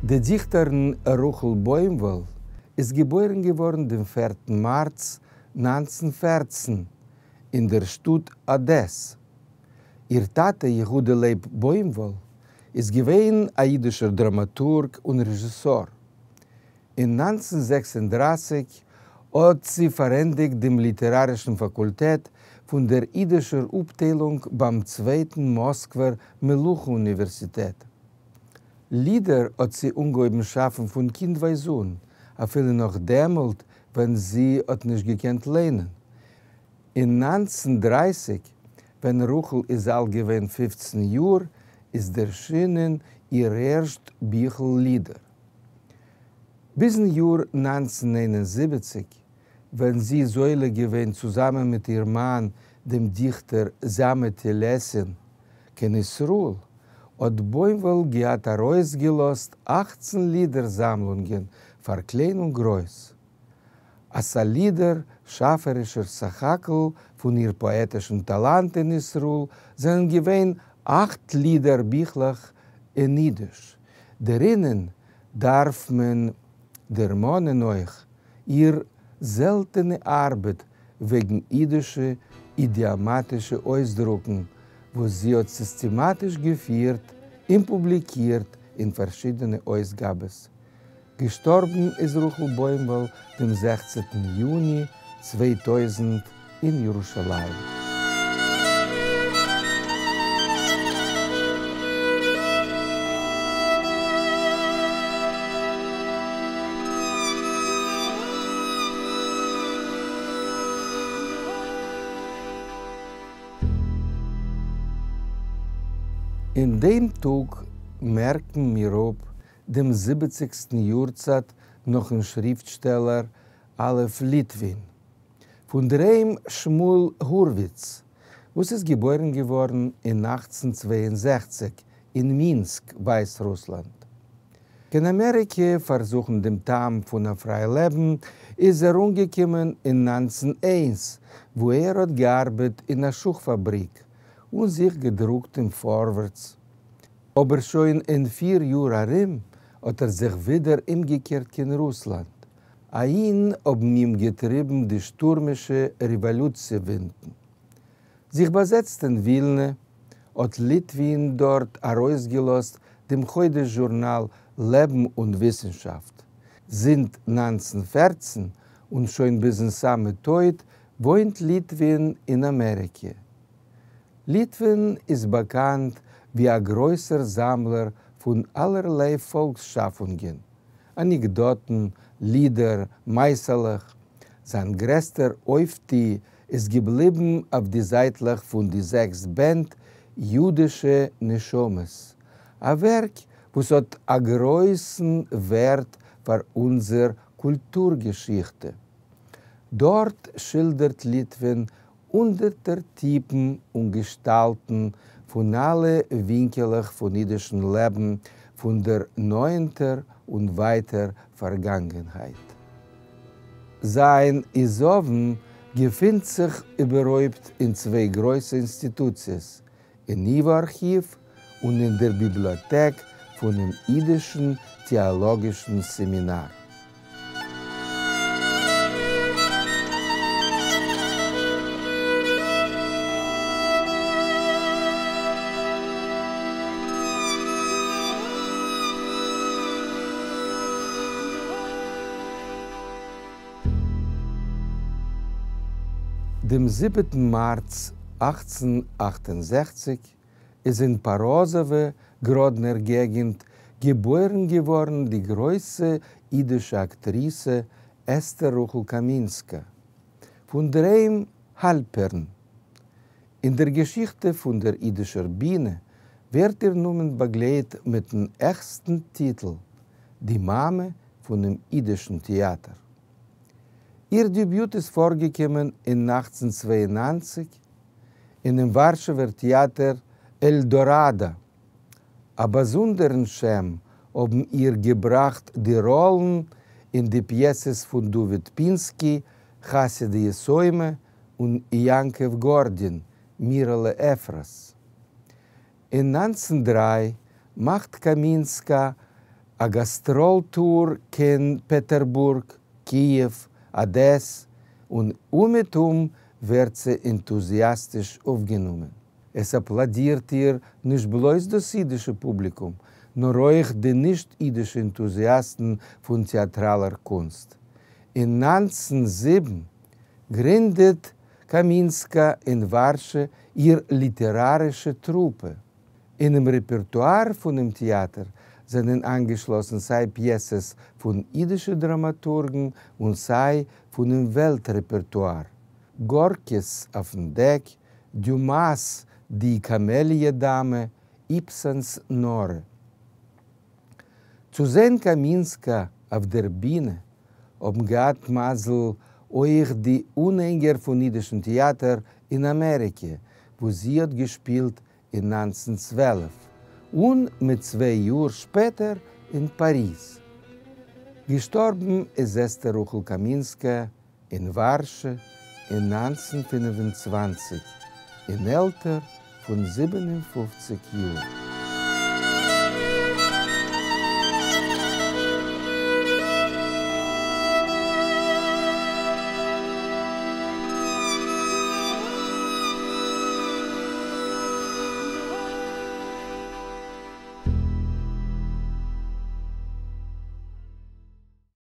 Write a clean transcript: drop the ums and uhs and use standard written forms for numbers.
די דיכטערין רחל בוימוואל איז געבוירן געווארן דעם פערטן מארץ 1914 אין דער שטאט אדעס. איר טאטע יהודה לייב בוימוואל איז געווען א אידישער דראמאטורג און רעזשיסאר. אין 1936 האט זי פארענדיגט דעם ליטערארישן פאקולטעט פון דער אידישער אפטיילונג ביים צווייטן מאסקווער מלוכה אוניווערסיטעט. לידער האט זי אנגעהויבן שאפן פון קינדווייז אן, אפילו נאך דעמאלט ווען זי האט נישט געקענט ליינען. אין 1930, ווען רחל איז אלט געווען 15 יאר, איז דערשינען איר ערשט ביכל לידער. ביזן יאר 1971, ווען זי איז עולה געווען צוזאמען מיט איר מאן, דעם דיכטער זאמע טעלעסין, קיין ישראל, האט בוימוואל געהאט ארויסגעלאזט 18 לידער-זאמלונגען פאר קליין און גרויס. א סאלידער שאפערישער סך-הכל פון איר פאעטישן טאלאנט אין ישראל זענען געווען אכט לידער ביכלעך אין אידיש. דערינען דארף מען דערמאנען אויך איר זעלטענע ארבעט וועגן אידישע אידיאמאטישע אויסדרוקן, וואס זי האט סיסטעמאטיש געפירט און פובליקירט אין פארשידענע אויסגאבעס. געשטארבן איז רחל בוימוואל דעם 16. יוני 2000 אין ירושלים. אין דעם טאג מערקן מיר אפ דעם זיבעציגסטן יארצייט נאכן שריפטשטעלער א' ליטווין, פון דער היים שמואל הורוויץ, וואס איז געבוירן געווארן אין 1862 אין מינסק, ווייסרוסלאנד. קיין אמעריקע פארזוכן דעם טעם פון א פריי לעבן איז ער אנגעקומען אין 1901, וואו ער האט געארבעט אין א שוך פאבריק און זיך געדרוקט אין פארווערטס. אבער שוין אין פיר יאר ארום האט ער זיך ווידער אומגעקערט קיין רוסלאנד. אהין האבן אים געטריבן די שטורמישע רעוואלוציע-ווינטן. זיך באזעצט אין ווילנע, האט ליטווין דארט ארויסגעלאזט דעם חודש-זשורנאל לעבן און וויסנשאפט. זינט 1914 און שוין ביזן סאמע טויט וואוינט ליטווין אין אמעריקע. ליטווין איז באקאנט ווי א גרויסער זאמלער פון אלערליי פאלקס-שאפונגען, אנעקדאטן, לידער, מעשה'לעך. זיין גרעסטער אויפטו איז געבליבן אויף די זייטלעך פון די זעקס בענד יודישע נשמות, א ווערק וואס האט א גרויסן ווערט פאר אונזער קולטור-געשיכטע. דארט שילדערט ליטווין הונדערטער טיפן און געשטאלטן פון אלע ווינקעלעך פון אידישן לעבן פון דער נאענטער און ווייטער פארגאנגענהייט. זיין עזבון געפינט זיך איבערהויפט אין צוויי גרויסע אינסטיטוציעס, אין ייוואו ארכיוו און אין דער ביבליאטעק פונעם אידישן טעאלאגישן סעמינאר. דעם זיבעטן מארץ 1868 איז אין פאראזאווע, גראדנער געגנט, געבוירן געווארן די גרויסע אידישע אקטריסע אסתר רחל קאמינסקא, פון דער היים האלפערן. אין דער געשיכטע פון דער אידישער בינע ווערט איר נאמען באגלייט מיטן העכסטן טיטל, די מאמע פונעם אידישן טעאטער. איר דעביוט איז פארגעקומען אין 1892 אינעם ווארשעווער טעאטער עלדאראדא. א באזונדערן שם האבן איר געבראכט די ראלן אין די פיעסעס פון דוד פינסקי, חסיה די יתומה, און יעקב גארדין, מירעלע אפרת. אין 1903 מאכט קאמינסקא א גאסטראל-טור קיין פעטערבורג, קיעוו, אדעס, און אומעטום ווערט זי ענטוזיאסטיש אויפגענומען. עס אפלאדירט איר נישט בלויז דאס אידישע פובליקום, נאר אויך די נישט-אידישע ענטוזיאסטן פון טעאטראלער קונסט. אין 1907 גרינדעט קאמינסקא אין ווארשע איר ליטערארישע טרופע. אינעם רעפערטואר פונעם טעאטער זענען איינגעשלאסן סיי פיעסעס פון אידישע דראמאטורגן און סיי פונעם וועלט-רעפערטואר, גארקי'ס אויפן דעק, דיומא'ס די קאמעליע-דאמע, איבסענ'ס נארע. צו זען קאמינסקא אויף דער בינע האבן געהאט מזל אויך די אנהענגער פון אידישן טעאטער אין אמעריקע, וואו זי האט געשפילט אין 1912, און מיט צוויי יאר שפעטער אין פאריז. געשטארבן איז אסתר רחל קאמינסקא אין ווארשע אין 1925, אין עלטער פון 57 יאר.